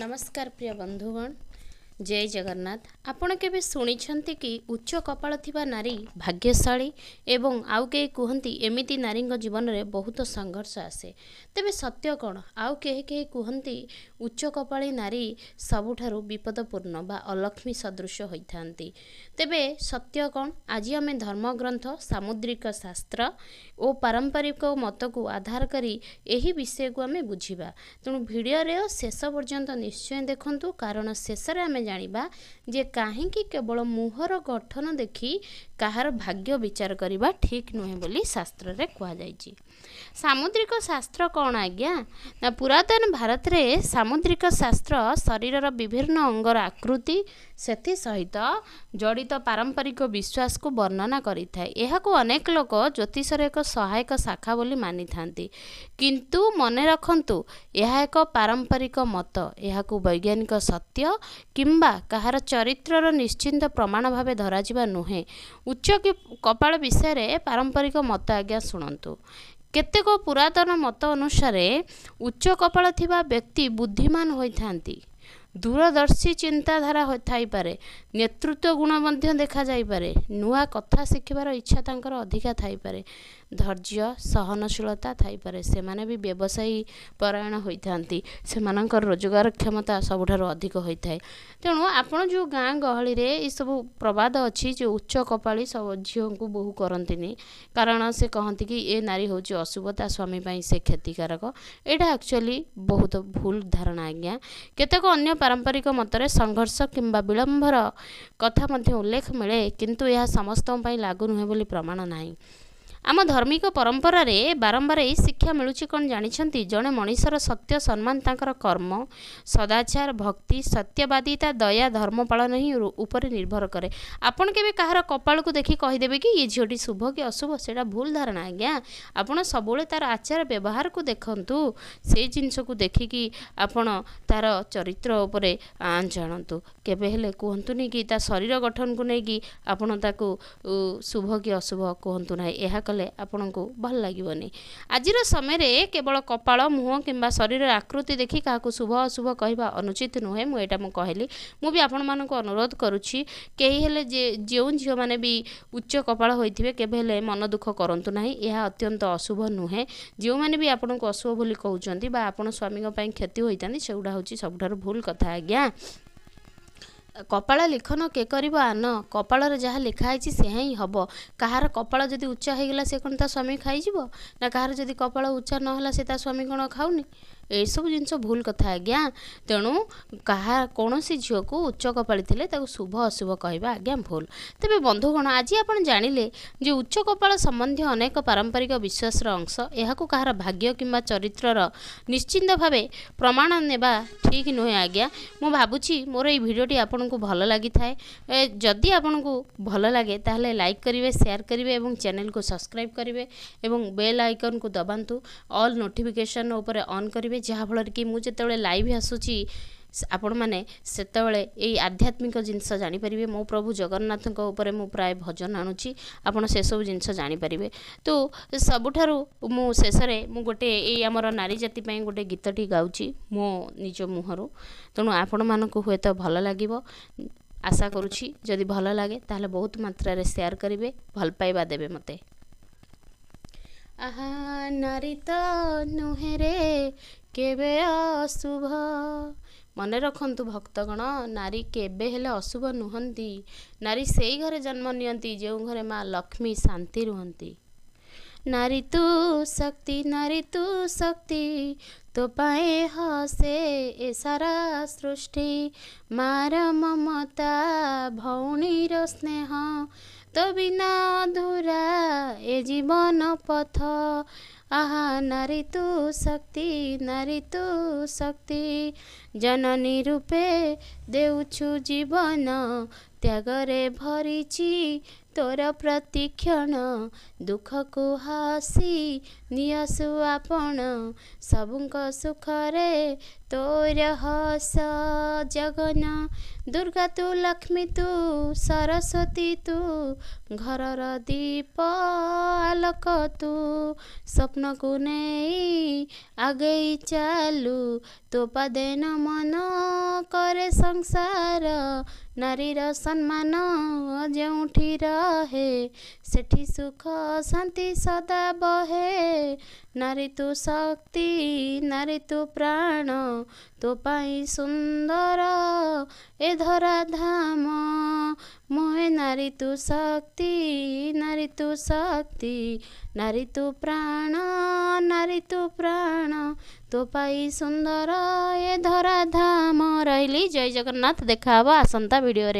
ନମସ୍କାର ପ୍ରିୟ ବନ୍ଧୁଗଣ, ଜୟ ଜଗନ୍ନାଥ। ଆପଣ କେବେ ଶୁଣିଛନ୍ତି କି ଉଚ୍ଚ କପାଳ ଥିବା ନାରୀ ଭାଗ୍ୟଶାଳୀ, ଏବଂ ଆଉ କେହି କୁହନ୍ତି ଏମିତି ନାରୀଙ୍କ ଜୀବନରେ ବହୁତ ସଂଘର୍ଷ ଆସେ? ତେବେ ସତ୍ୟ କ'ଣ? ଆଉ କେହି କେହି କୁହନ୍ତି ଉଚ୍ଚ କପାଳୀ ନାରୀ ସବୁଠାରୁ ବିପଦପୂର୍ଣ୍ଣ ବା ଅଲକ୍ଷ୍ମୀ ସଦୃଶ ହୋଇଥାନ୍ତି। ତେବେ ସତ୍ୟ କ'ଣ? ଆଜି ଆମେ ଧର୍ମଗ୍ରନ୍ଥ, ସାମୁଦ୍ରିକ ଶାସ୍ତ୍ର ଓ ପାରମ୍ପରିକ ମତକୁ ଆଧାର କରି ଏହି ବିଷୟକୁ ଆମେ ବୁଝିବା। ତେଣୁ ଭିଡ଼ିଓରେ ଶେଷ ପର୍ଯ୍ୟନ୍ତ ନିଶ୍ଚୟ ଦେଖନ୍ତୁ, କାରଣ ଶେଷରେ ଆମେ ଜାଣିବା ଯେ କାହିଁକି କେବଳ ମୁହଁର ଗଠନ ଦେଖି କାହାର ଭାଗ୍ୟ ବିଚାର କରିବା ଠିକ୍ ନୁହେଁ ବୋଲି ଶାସ୍ତ୍ରରେ କୁହାଯାଇଛି। ସାମୁଦ୍ରିକ ଶାସ୍ତ୍ର କ'ଣ ଆଜ୍ଞା? ନା, ପୁରାତନ ଭାରତରେ ସାମୁଦ୍ରିକ ଶାସ୍ତ୍ର ଶରୀରର ବିଭିନ୍ନ ଅଙ୍ଗର ଆକୃତି, ସେଥିସହିତ ଜଡ଼ିତ ପାରମ୍ପରିକ ବିଶ୍ୱାସକୁ ବର୍ଣ୍ଣନା କରିଥାଏ। ଏହାକୁ ଅନେକ ଲୋକ ଜ୍ୟୋତିଷର ଏକ ସହାୟକ ଶାଖା ବୋଲି ମାନିଥାନ୍ତି। କିନ୍ତୁ ମନେ ରଖନ୍ତୁ, ଏହା ଏକ ପାରମ୍ପରିକ ମତ। ଏହାକୁ ବୈଜ୍ଞାନିକ ସତ୍ୟ କିମ୍ବା କାହାର ଚରିତ୍ରର ନିଶ୍ଚିନ୍ତ ପ୍ରମାଣ ଭାବେ ଧରାଯିବା ନୁହେଁ। ଉଚ୍ଚ କପାଳ ବିଷୟରେ ପାରମ୍ପରିକ ମତ ଆଜ୍ଞା ଶୁଣନ୍ତୁ। କେତେକ ପୁରାତନ ମତ ଅନୁସାରେ ଉଚ୍ଚ କପାଳ ଥିବା ବ୍ୟକ୍ତି ବୁଦ୍ଧିମାନ ହୋଇଥାନ୍ତି, ଦୂରଦର୍ଶୀ ଚିନ୍ତାଧାରା ଥାଇପାରେ, ନେତୃତ୍ୱ ଗୁଣ ମଧ୍ୟ ଦେଖାଯାଇପାରେ, ନୂଆ କଥା ଶିଖିବାର ଇଚ୍ଛା ତାଙ୍କର ଅଧିକା ଥାଇପାରେ, ଧୈର୍ଯ୍ୟ ସହନଶୀଳତା ଥାଇପାରେ। ସେମାନେ ବି ବ୍ୟବସାୟୀ ପରାୟଣ ହୋଇଥାନ୍ତି, ସେମାନଙ୍କର ରୋଜଗାର କ୍ଷମତା ସବୁଠାରୁ ଅଧିକ ହୋଇଥାଏ। ତେଣୁ ଆପଣ ଯେଉଁ ଗାଁ ଗହଳିରେ ଏସବୁ ପ୍ରବାଦ ଅଛି ଯେ ଉଚ୍ଚ କପାଳି ସବୁ ଝିଅଙ୍କୁ ବୋହୂ କରନ୍ତିନି, କାରଣ ସେ କହନ୍ତି କି ଏ ନାରୀ ହେଉଛି ଅଶୁଭ, ତା ସ୍ୱାମୀ ପାଇଁ ସେ କ୍ଷତିକାରକ, ଏଇଟା ଆକ୍ଚୁଆଲି ବହୁତ ଭୁଲ ଧାରଣା ଆଜ୍ଞା। କେତେକ ଅନ୍ୟ ପାରମ୍ପରିକ ମତରେ ସଂଘର୍ଷ କିମ୍ବା ବିଳମ୍ବର କଥା ମଧ୍ୟ ଉଲ୍ଲେଖ ମିଳେ, କିନ୍ତୁ ଏହା ସମସ୍ତଙ୍କ ପାଇଁ ଲାଗୁ ନୁହେଁ ବୋଲି ପ୍ରମାଣ ନାହିଁ। ଆମ ଧାର୍ମିକ ପରମ୍ପରାରେ ବାରମ୍ବାର ଏହି ଶିକ୍ଷା ମିଳୁଛି। କ'ଣ ଜାଣିଛନ୍ତି? ଜଣେ ମଣିଷର ସତ୍ୟ ସମ୍ମାନ ତାଙ୍କର କର୍ମ, ସଦାଚାର, ଭକ୍ତି, ସତ୍ୟବାଦିତା, ଦୟା, ଧର୍ମ ପାଳନ ହିଁ ଉପରେ ନିର୍ଭର କରେ। ଆପଣ କେବେ କାହାର କପାଳକୁ ଦେଖି କହିଦେବେ କି ଏ ଝିଅଟି ଶୁଭ କି ଅଶୁଭ? ସେଇଟା ଭୁଲ ଧାରଣା ଆଜ୍ଞା। ଆପଣ ସବୁବେଳେ ତା'ର ଆଚାର ବ୍ୟବହାରକୁ ଦେଖନ୍ତୁ, ସେଇ ଜିନିଷକୁ ଦେଖିକି ଆପଣ ତା'ର ଚରିତ୍ର ଉପରେ ଆଞ୍ଚ ଆଣନ୍ତୁ। କେବେ ହେଲେ କୁହନ୍ତୁନି କି ତା ଶରୀର ଗଠନକୁ ନେଇକି ଆପଣ ତାକୁ ଶୁଭ କି ଅଶୁଭ କୁହନ୍ତୁ ନାହିଁ। ଏହା କଲେ ଆପଣଙ୍କୁ ଭଲ ଲାଗିବନି। ଆଜିର ସମୟରେ କେବଳ କପାଳ, ମୁହଁ କିମ୍ବା ଶରୀରର ଆକୃତି ଦେଖି କାହାକୁ ଶୁଭ ଅଶୁଭ କହିବା ଅନୁଚିତ ନୁହେଁ। ମୁଁ ଏଇଟା ମୁଁ କହିଲି। ମୁଁ ବି ଆପଣମାନଙ୍କୁ ଅନୁରୋଧ କରୁଛି, କେହି ହେଲେ ଯେ ଯେଉଁ ଝିଅମାନେ ବି ଉଚ୍ଚ କପାଳ ହୋଇଥିବେ, କେବେ ହେଲେ ମନ ଦୁଃଖ କରନ୍ତୁ ନାହିଁ। ଏହା ଅତ୍ୟନ୍ତ ଅଶୁଭ ନୁହେଁ। ଯେଉଁମାନେ ବି ଆପଣଙ୍କୁ ଅଶୁଭ ବୋଲି କହୁଛନ୍ତି ବା ଆପଣ ସ୍ୱାମୀଙ୍କ ପାଇଁ କ୍ଷତି ହୋଇଥାନ୍ତି, ସେଗୁଡ଼ା ହେଉଛି ସବୁଠାରୁ ଭୁଲ କଥା ଆଜ୍ଞା। କପାଳ ଲିଖନ କେ କରିବ ଆନ, କପାଳରେ ଯାହା ଲେଖା ହେଇଛି ସେହା ହିଁ ହେବ। କାହାର କପାଳ ଯଦି ଉଚ୍ଚା ହେଇଗଲା, ସେ କ'ଣ ତା ସ୍ୱାମୀ ଖାଇଯିବ? ନା କାହାର ଯଦି କପାଳ ଉଚ୍ଚା ନହେଲା, ସେ ତା ସ୍ୱାମୀ କ'ଣ ଖାଉନି? ଏସବୁ ଜିନିଷ ଭୁଲ କଥା ଆଜ୍ଞା। ତେଣୁ କାହା କୌଣସି ଝିଅକୁ ଉଚ୍ଚ କପାଳି ଥିଲେ ତାକୁ ଶୁଭ ଅଶୁଭ କହିବା ଆଜ୍ଞା ଭୁଲ। ତେବେ ବନ୍ଧୁଗଣ, ଆଜି ଆପଣ ଜାଣିଲେ ଯେ ଉଚ୍ଚ କପାଳ ସମ୍ବନ୍ଧୀୟ ଅନେକ ପାରମ୍ପରିକ ବିଶ୍ୱାସର ଅଂଶ। ଏହାକୁ କାହାର ଭାଗ୍ୟ କିମ୍ବା ଚରିତ୍ରର ନିଶ୍ଚିନ୍ତ ଭାବେ ପ୍ରମାଣ ନେବା ଠିକ୍ ନୁହେଁ ଆଜ୍ଞା। ମୁଁ ଭାବୁଛି ମୋର ଏଇ ଭିଡ଼ିଓଟି ଆପଣଙ୍କୁ ଭଲ ଲାଗିଥାଏ। ଯଦି ଆପଣଙ୍କୁ ଭଲ ଲାଗେ, ତାହେଲେ ଲାଇକ୍ କରିବେ, ସେୟାର କରିବେ ଏବଂ ଚ୍ୟାନେଲକୁ ସବସ୍କ୍ରାଇବ୍ କରିବେ ଏବଂ ବେଲ୍ ଆଇକନ୍କୁ ଦବାନ୍ତୁ, ଅଲ୍ ନୋଟିଫିକେସନ୍ ଉପରେ ଅନ୍ କରିବେ, ଯାହାଫଳରେ କି ମୁଁ ଯେତେବେଳେ ଲାଇଭ୍ ଆସୁଛି, ଆପଣମାନେ ସେତେବେଳେ ଏଇ ଆଧ୍ୟାତ୍ମିକ ଜିନିଷ ଜାଣିପାରିବେ। ମୋ ପ୍ରଭୁ ଜଗନ୍ନାଥଙ୍କ ଉପରେ ମୁଁ ପ୍ରାୟ ଭଜନ ଆଣୁଛି, ଆପଣ ସେସବୁ ଜିନିଷ ଜାଣିପାରିବେ। ତ ସବୁଠାରୁ ମୁଁ ଶେଷରେ ମୁଁ ଗୋଟେ ଏଇ ଆମର ନାରୀ ଜାତି ପାଇଁ ଗୋଟେ ଗୀତଟି ଗାଉଛି ମୋ ନିଜ ମୁହଁରୁ। ତେଣୁ ଆପଣମାନଙ୍କୁ ହୁଏତ ଭଲ ଲାଗିବ ଆଶା କରୁଛି। ଯଦି ଭଲ ଲାଗେ, ତାହେଲେ ବହୁତ ମାତ୍ରାରେ ସେୟାର କରିବେ, ଭଲ ପାଇବା ଦେବେ ମୋତେ। ଆହା, ନାରୀ ତ ନୁହେଁ ରେ କେବେ ଅଶୁଭ। ମନେ ରଖନ୍ତୁ ଭକ୍ତଗଣ, ନାରୀ କେବେ ହେଲେ ଅଶୁଭ ନୁହନ୍ତି। ନାରୀ ସେଇ ଘରେ ଜନ୍ମ ନିଅନ୍ତି ଯେଉଁ ଘରେ ମା ଲକ୍ଷ୍ମୀ ଶାନ୍ତି ରୁହନ୍ତି। ନାରୀ ତୁ ଶକ୍ତି, ନାରୀ ତୁ ଶକ୍ତି, ତୋ ପାଇଁ ହସେ ଏ ସାରା ସୃଷ୍ଟି। ମାର ମମତା, ଭଉଣୀର ସ୍ନେହ, ତୋ ବିନା ଅଧୁରା ଏ ଜୀବନ ପଥ। ଆହା, ନାରୀ ତୁ ଶକ୍ତି, ନାରୀ ତୁ ଶକ୍ତି, ଜନନୀ ରୂପେ ଦେଉଛୁ ଜୀବନ, ତ୍ୟାଗରେ ଭରିଛି ତୋର ପ୍ରତିକ୍ଷଣ। ଦୁଃଖକୁ ହସି ନିଅସୁ ଆପଣ, ସବୁଙ୍କ ସୁଖରେ ତୋର ହସ ଜଗନ। ଦୁର୍ଗା ତୁ, ଲକ୍ଷ୍ମୀ ତୁ, ସରସ୍ୱତୀ ତୁ, ଘରର ଦୀପ ଆଲୋକ ତୁ। ସ୍ୱପ୍ନକୁ ନେଇ ଆଗେଇ ଚାଲୁ, ତୋ ପାଦେ ନମନ କରେ ସଂସାର। ନାରୀର ସମ୍ମାନ ଯେଉଁଠି ରହେ, ସେଠି ସୁଖ ଶାନ୍ତି ସଦା ବହେ। ନାରୀ ତୁ ଶକ୍ତି, ନାରୀ ତୁ ପ୍ରାଣ, ତୋ ପାଇଁ ସୁନ୍ଦର ଏ ଧରା ଧାମ। ମୋହେ ନାରୀ ତୁ ଶକ୍ତି, ନାରୀ ତୁ ଶକ୍ତି, ନାରୀ ତୁ ପ୍ରାଣ, ନାରୀ ତୁ ପ୍ରାଣ, ତୋ ପାଇଁ ସୁନ୍ଦର ଏ ଧରା ଧାମ। ରହିଲି, ଜୟ ଜଗନ୍ନାଥ। ଦେଖାହବ ଆସନ୍ତା ଭିଡ଼ିଓରେ।